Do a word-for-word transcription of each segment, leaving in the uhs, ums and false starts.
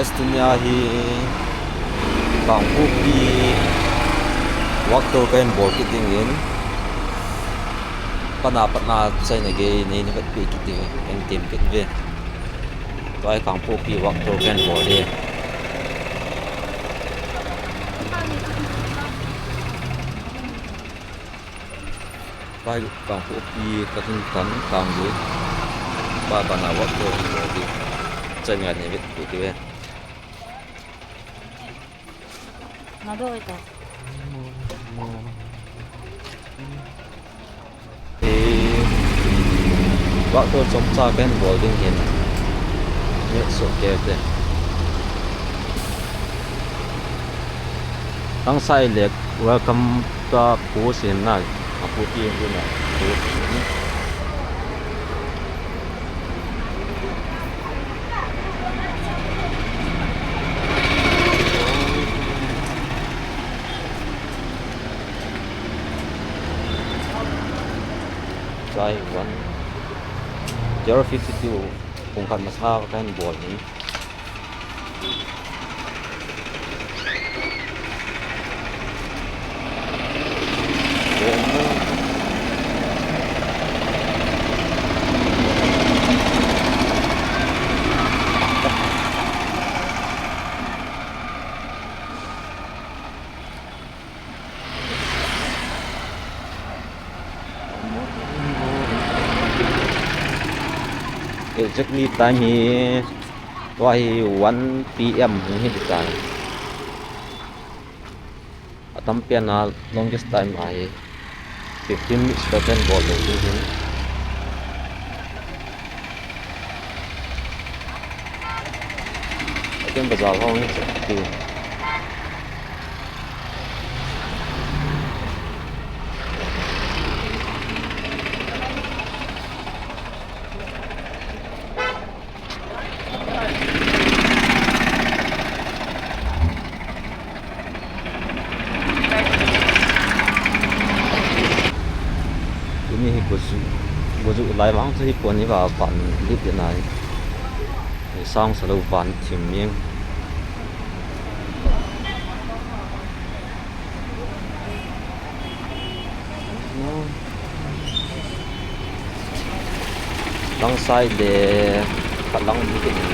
Tunia hi Kangpokpi walk tour kahin bol kit dingin, pana patna chaina gei nei na vet pe kit ding, kahin tem kit ve. Tua hi Kangpokpi walk tour kahin bol ding. Pai Kangpokpi ka tung tan kang di. Ba bana walk tour kahin bol ding. Chaina gei nei vet pe kit ve. Nadoi ta. Eh, walk tour chomcha kahin bol ding ahin. Ni so ke te. Tangsai le welcome ta post ahin na. Apu ti ahin na. Post ahin. Taiwan. Zero fifty two, pung khat masa kahin bol ahin. Exactly time hi, tua hi one P M hi, hi tai. Atam pen a longest time ahi. Fifteen minutes ka ten bol lou ding ahin. Akin bazar hong hi se tu. Tuni hi goju, goju lai vang chu hi pon hi va van lit ding ahi. Sang sa lou van thim miang. Lang side le khat lang ni ke ni.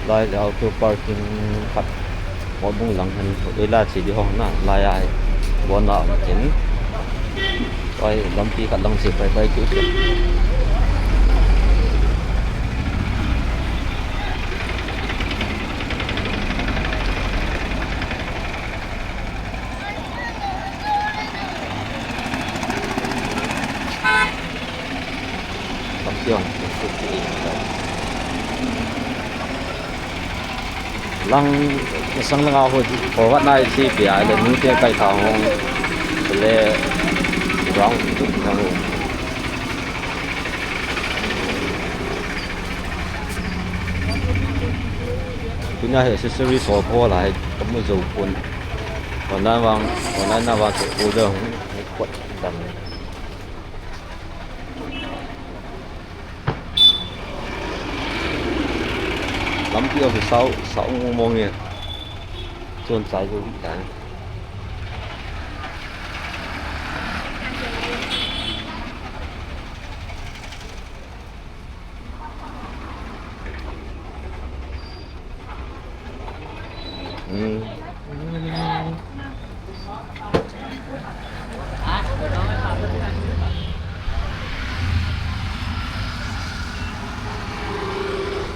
Lai le auto parking khat. Mo bung lang hen, ila chi di hong na, lai ai. Bon la ang tin. Oi, lampi khat lang chi pai pai ki. Lampi ang chi ki. Lang, sang lang a ho, ho wat nai si pi ai le nu te kai ta hong, le ground tu na ho. Tuna hi accessory shop ho lai, kamu jo pon. Online vang, online na vang order hong, hong kot dan. Lampi a sao, sao mong mong e. Chon chai jo tan. Hmm.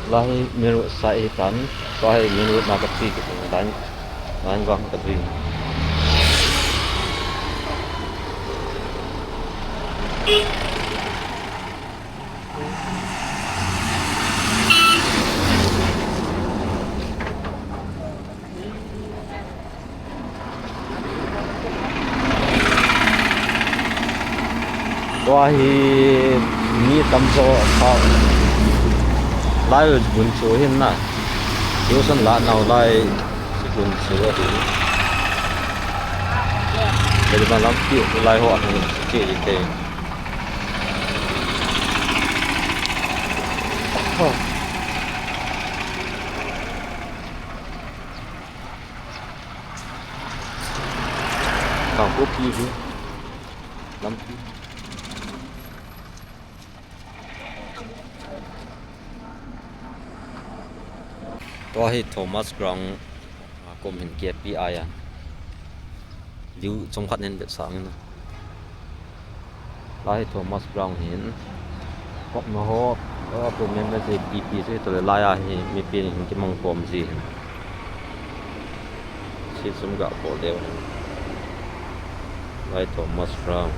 Lai minute sa itan, lai minute na ka chi ki tung dan, dan bang ka dui. Tua hi mi tam jo sa lai gun chu hin na. Tuition la nau lai gun chu ahi. Kei ma lampi lai ho ahi che te. Kangpokpi hi lampi. Tua hi Thomas Ground a kom hin K P I a view chomkhat hin vetsah nge. Lai hi Thomas Ground hin. Kopna ho, a kom members hi P P C tole lai a hi mipi hin kimang kom ji hin. Si sum ga ko leo hin. Lai Thomas Ground.